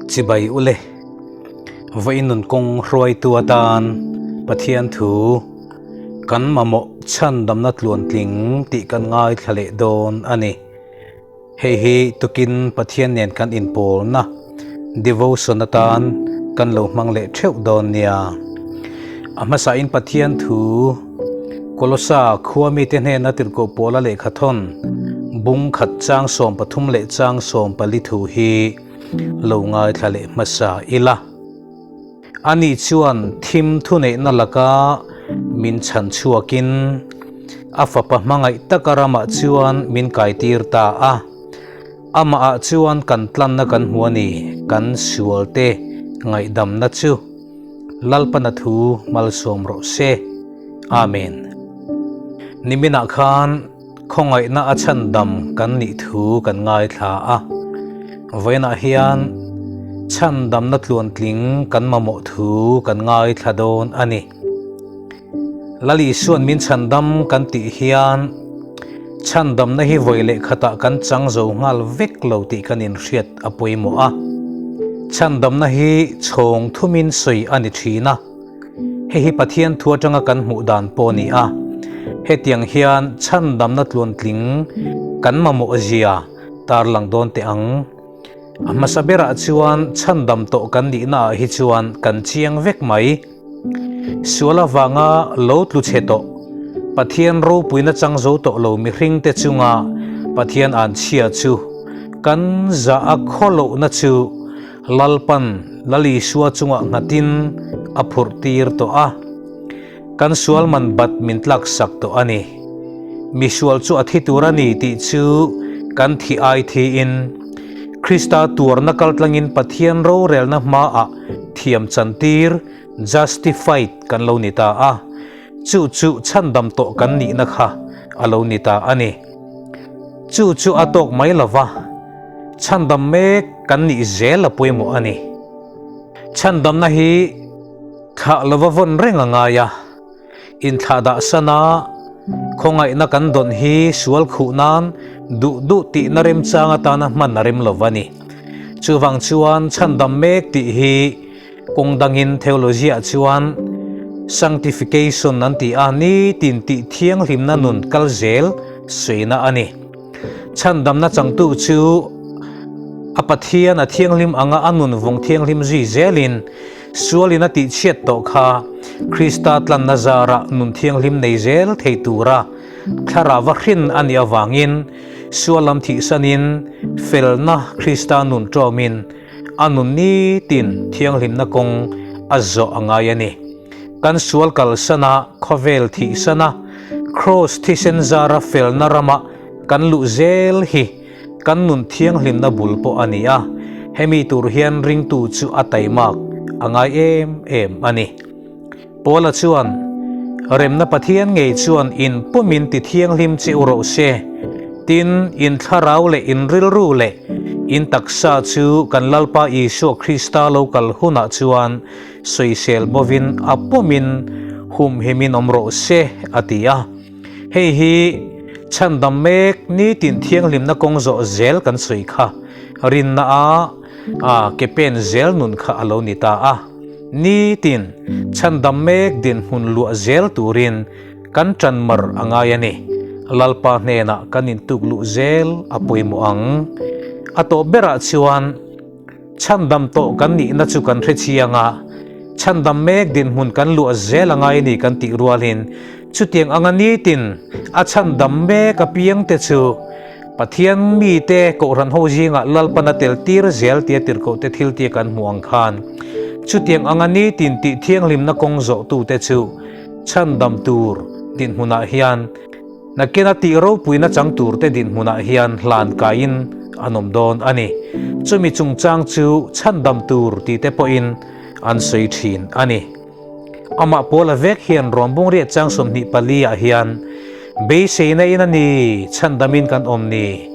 Chibai ule. Vawiin nun kawng hruaitu atan Pathian thu kan mamawh chhandamna tluantling tih kan ngaithla leh dawn a ni. Hei hi tukin Pathian nen kan inpawlna devotion atan kan lo hmang leh theuh dawn nia. A hmasain Pathian thu Kolosa khua mite hnena tirhkoh pawla lehkhathawn bung khat chang 13 leh chang 14 thu hi lo ngaithla leh hmasa ila. Ani chuan thim thuneihna laka min chhan chhuakin a fapa hmangaih taka ramah chuan min kaitir ta a. Amahah chuan kan tlanna kan hmu a ni, kan sualte ngaihdamna chu Lalpana thu malsawm rawh se. Amen. Niminah khan Khawngaihna a chhandam kan nih thu kan ngaithla a, vawiinah hian chhandamna tluantling kan mamawh thu kan ngaithla dawn a ni. Lal Isua'n min chhandam kan tih hian chhandamna hi vawi leh khatah kan chang zo nghal vek lo tih kan inhriat a pawimawh a. Chhandamna hi chhawng thumin sawi a ni thin a. Hei hi Pathian thu atanga kan hmuh dan pawh a ni a, hetiang hian chhandamna tluantling kan mamawh zia tarlang dawn teh ang. A hmasa berah chuan chhandam tawh kan nihna ah hi chuan kan chiang vek mai. Sual avanga lo tlu chhe tawh, Pathian ropuina chang zo tawh lo mihringte chunga Pathian an chhia chu kan zah a khawlohna chu Lalpan Lal Isua chungah nghatin a phurh tir tawh a, kan sual man bat min tlak sak tawh a ni. Misual chu a thi tur a ni tih chu kan thih ai thiin, Krista tuarna kaltlangin Pathian rorelna hmaah thiam chantir, justified, kan lo ni ta a, chu chu chhandam tawh kan nihna kha a lo ni ta a ni. Chu chu a tawk mai lova. Chhandam mek kan nih zel a pawimawh a ni. Chhandamna hi thlah lova vawn reng a ngai a, inthlah dah sana khawngaihna kan dawn hi sual khuh nan duh duh tihna remchang atana hman a rem lo va ni. Chuvang chuan chhandam mek tih hi kawng dangin theology-ah chuan sanctification an ti a, nitin tih thianghlimna nun kal zel suina a ni. Chhandamna changtu chu a Pathian a thianghlim anga a nun vawng thianghlim zui zelin sualin a tihchhiat tawh kha Krista tlanna zarah nun thianghlim nei zel thei tura thlarau a hrin a nih avangin sual lam thihsanin felna Krista nun ṭawmin a nun nitin thianghlimna kawng a zawh a ngai a ni. Kan sual kalsana khawvel thihsana Kraws thisen zara felna rama kan luh zel hi kan nun thianghlimna bul pawh a ni a, hemi tur hian ringtu chu a taimak a ngai em em a ni. Paula chuan, Remna Pathian ngei chuan in pumin ti thianghlim che u rawh se, tin, in thlarau leh in rilru leh in taksa chu kan Lalpa Isua Krista lo kal hunah chuan Sawisel bovin a pumin humhimin awm rawh se, a ti a. Hei hi chhandam mek nitin thianghlimna kawng zawh zel kan sawi kha rinna a a ke pen zel nun kha a lo ni ta a. Nitin chhandam mek dinhmun luah zel turin kan tan mar a ngai a ni. Lalpa hnenah kan intuk luh zel a pawimawh ang. A tawp berah chuan. Chhandam tawh kan nihna chu kan hre chiang a, chhandam mek dinhmun kan luah zel a ngai a ni kan tih rualin chutiang anga nitin a chhandam mek apiangte chu Pathian mite Kohhran ho zingah Lalpan a tel tir zel tia tirhkohte thil tia kan hmuh ang khan chutiang anga nitin tih thianghlimna kawng zawhtute chu chhandam tur dinhmunah hian Nakina tih ropuina chang turte dinhmunah hian hlan kaiin an awm dawn a ni. Chumi chungchang chu chhandam tur tite pawhin an sawi thin a ni. Amah Paula vek hian rawnbung riat chang 24 ah hian beiseina in a ni chhandamin kan awm ni.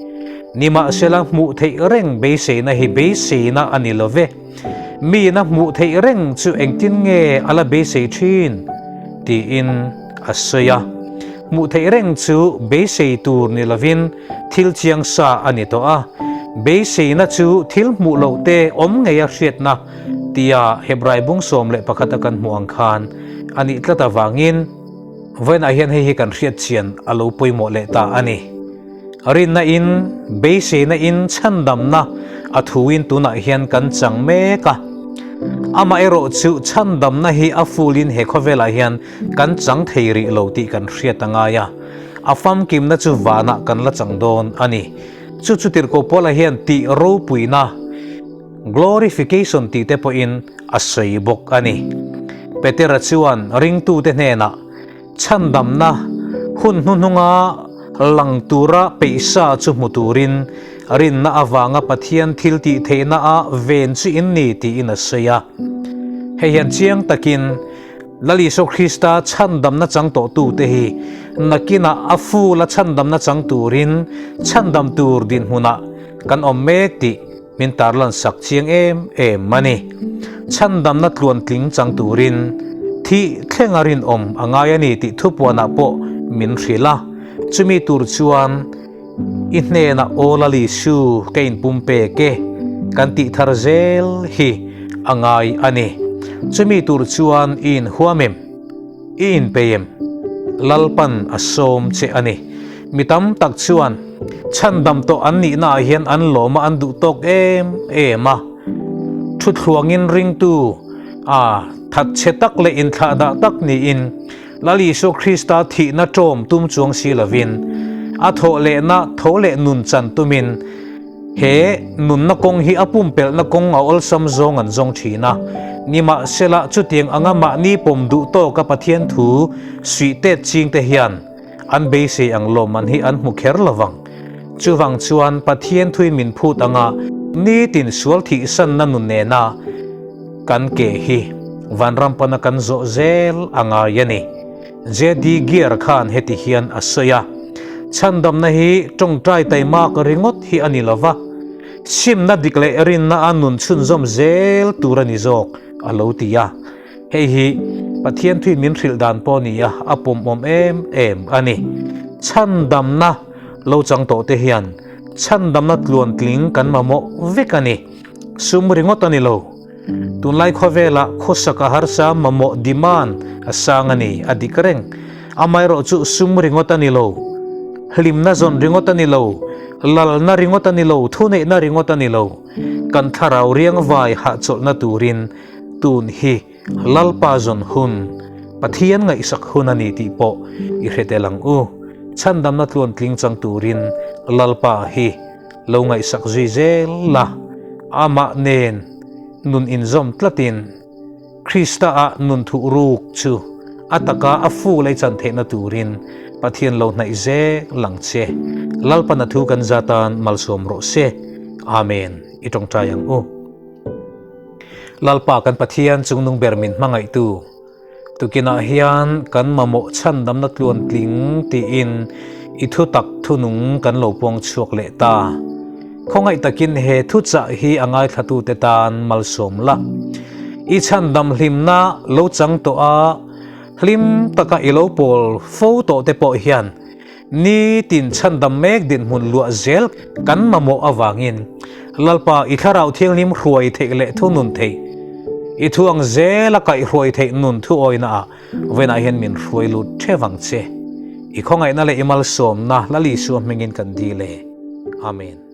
Nimahsela hmuh theih reng beiseina hi beiseina a ni lo ve. Miin a hmuh theih reng chu engtin nge a la beisei thin? tiin a sawi a. Hmuh theih reng chu beisei tur ni lovin thil chiang sa a ni tawh a. Beiseina chu thil hmuh loh te awm ngeia hriatna tia Hebrai bung 11 a kan hmuh ang khan a nih tlat avangin vawiinah hian hei hi kan hriat chian a lo pawimawh leh ta a ni. Rinna in, beiseina in chhandamna a thuin tunah hian kan chang mek a. Amaherawh chu chhandamna hi a fulin he khawvelah hian kan chang thei rih lo tih kan hriat a ngai a. A famkimna chu vanah kan la chang dawn a ni. Chu chu Tirhkoh Paula hian tih ropuina, glorification, tih te pawhin a sawi bawk a ni. Petera chuan ringtute hnenah chhandamna hun hnuhnunga lang tura peihsa chu hmu turin rinna avanga Pathian thil tih theihna a ven chu in ni tiin a sawi a. Hei hian chiang takin Lal Isua Krista chhandamna chang tawhtute hi nakinah a fula chhandamna chang turin chhandam tur dinhmunah kan awm mek tih min tarlan sak chiang em em a ni. Chhandamna tluantling chang turin thih thlenga rinawm a ngai a ni tih thupuanah pawh min hrilh a, chumi tur chuan I hnenah aw Lal Isu ka inpumpek e kan tih thar zel hi a ngai a ni. Chumi tur chuan i inhuam em? I inpei em? Lalpan a sawm che a ni. Mi tam tak chuan chhandam tawh an nihna ah hian an lawm a an duh tawk em em a. Thuthluangin ringtu a thatchhe tak leh inthlahdah tak niin Lal Isua Krista thihna ṭawm tum chuang si lovin, a thawh lehna tho leh nun chan tumin he nunna kawng hi a pumpelhna kawng a awlsam zawng an zawng ṭhin a. Nimahsela, chutiang anga mahni pawm duh tawka Pathian thu suih tet chingte hian an beisei ang lawmman hi an hmu kher lo vang. Chuvang chuan Pathian thuin min phut anga nitin sual thihsanna nun nena kan ke hi vanram pana kan zawh zel a ngai a ni. JD Gear khan heti hian a sawi a, Chhandamna hi tawngtai taimak ringawt hi a ni lo va, simna dik leh rinna a nun chhunzawm zel tur a ni zawk, a lo ti a. Hei hi Pathian thuin min hrilh dan pawh a ni a, a pawmawm em em a ni. Chhandamna lo chang tawh te hian chhandamna tluantling kan mamawh vek a ni. Sum ringawt a ni lo. Tunlai khawvelah khawsak a harsa mamawh demand a sang a ni, a dik reng. Amaherawh chu sum ringawt a ni lo. Hlimna zawn ringawt a ni lo. Lalna ringawt a ni lo. Thuneihna ringawt a ni lo. Kan thlarau riangvai hahchawlhna turin Tun hi Lalpa zawn hun, Pathian ngaihsak hun a ni tih pawh i hre tel ang u. Chhandamna tluan tling chang turin Lalpa hi lo ngaihsak zui zel la, amah nen nun inzawm tlatin Krista-ah nun thuh ruk chu a taka a fu lei chan theihna turin Pathian lo hnaih zel ang che. Lalpan a thu kan zatan malsawm rawh se. Amen. I tawngtai ang u. Lalpa kan Pathian chungnung ber min hmangaihtu tukinah hian kan mamawh chhandamna tluantling tiin i thutak thunung kan lo puang chhuak leh ta. Khawngaih takin he thuchah hi a ngaithlatute tan malsawm la. I chhandam hlimna lo chang tawh a, hlim taka i lo pawl fo tawh te pawh hian Nitin chhandam mek dinhmun luah zel kan mamawh avangin Lalpa i Thlarau Thianghlim hruai theih leh thunun theih, i thu ang zela kaihhruai theih nun thuawina ah vawiinah hian min hruai lut theuh ang che. I khawngaihna leh i malsawmna Lal Isua hmingin kan dil e. Amen.